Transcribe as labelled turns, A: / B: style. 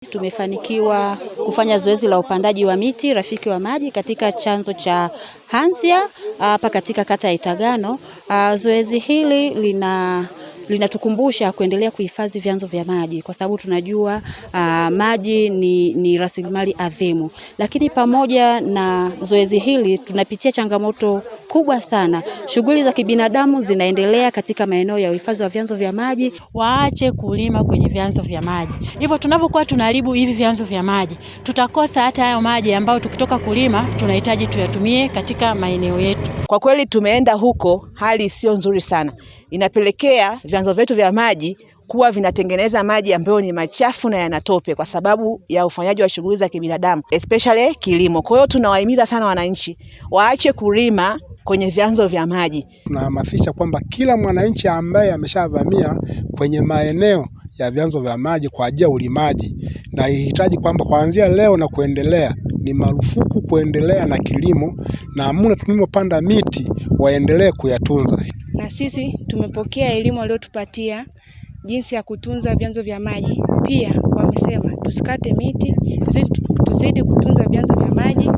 A: Tumefanikiwa kufanya zoezi la upandaji wa miti rafiki wa maji katika chanzo cha Hanzia hapa katika kata ya Itagano. Zoezi hili linatukumbusha kuendelea kuhifadhi vyanzo vya maji kwa sababu tunajua maji ni rasilimali adhimu. Lakini pamoja na zoezi hili tunapitia changamoto kubwa sana. Shughuli za kibinadamu zinaendelea katika maeneo ya uhifadhi wa vyanzo vya maji.
B: Waache kulima kwenye vyanzo vya maji. Hivyo tunavyokuwa tunaharibu hivi vyanzo vya maji, tutakosa hata hayo maji ambayo tukitoka kulima tunahitaji tuyatumie katika maeneo yetu.
C: Kwa kweli tumeenda huko, hali sio nzuri sana, inapelekea vyanzo vyetu vya maji kuwa vinatengeneza maji ambayo ni machafu na yanatope kwa sababu ya ufanyaji wa shughuli za kibinadamu, especially kilimo. Kwa hiyo tunawahimiza sana wananchi waache kulima kwenye vyanzo vya maji.
D: Tunahamasisha kwamba kila mwananchi ambaye ameshavamia kwenye maeneo ya vyanzo vya maji kwa ajili ya ulimaji, na ihitaji kwamba kuanzia leo na kuendelea ni marufuku kuendelea na kilimo, na mle tumepanda miti waendelee kuyatunza.
E: Na sisi tumepokea elimu waliotupatia jinsi ya kutunza vyanzo vya maji. Pia wamesema tusikate miti, tuzidi kutunza vyanzo vya maji.